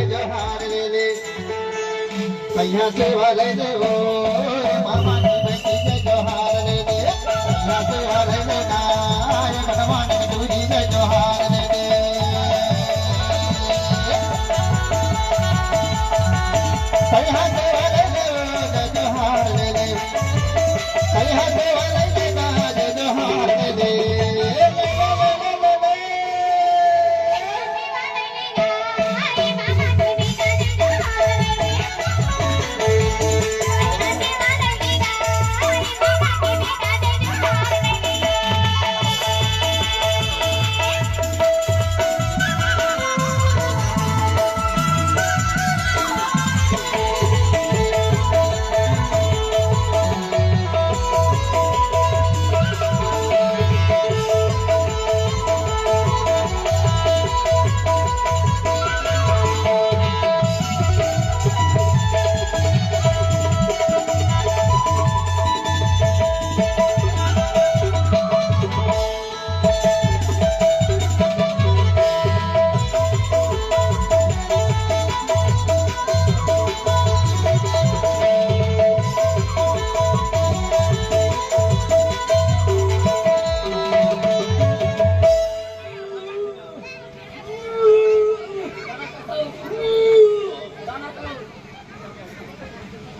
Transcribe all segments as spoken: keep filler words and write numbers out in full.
जोहार ले ले, सैया सेवा ले ले ओ, मामा जी बेटी के जोहार ले ले, सैया सेवा ले ले ना, ये भगवान के दूरी के जोहार ले ले। सैया सेवा ले ले ओ, जोहार ले ले।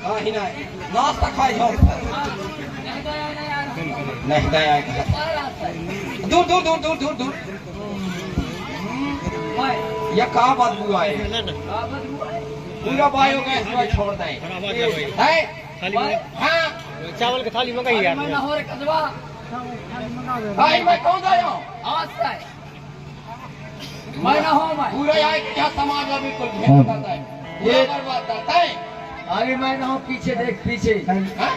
हाँ, ही ना। नाश्ता खाई हो। नहीं, नहीं, नहीं। दूर, दूर, दूर। ये का बदबू आए? पूरा बायोगैस में छोड़ दे। है? हाँ। चावल के थाली मंगाई यार। मैं ना हो रे कदवा। भाई, मैं कौन आया हूँ? आज तक। मैं ना हूँ, मैं। पूरा आए के क्या समाज अभी कुल भेद करता है। ये बर्बाद करता है। अरे मैं ना हूँ, पीछे देख, पीछे। हाँ?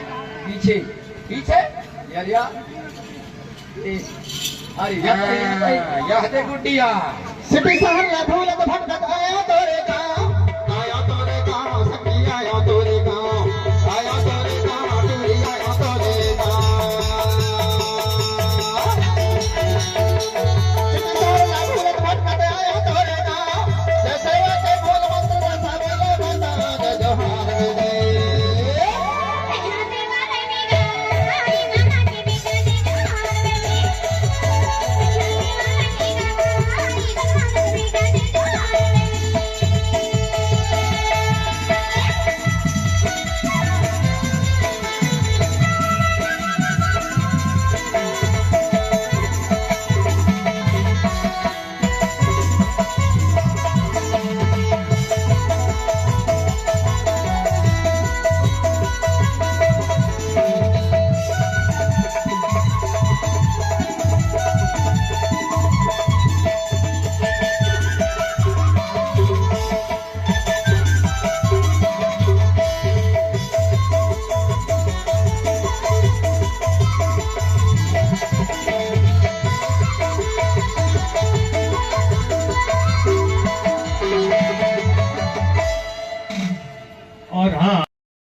पीछे। पीछे? यार, यार। ए, अरे, यार, यार, यार। हाँ, यह दे गुड्डिया। सिटी सहन लाखों वाला तो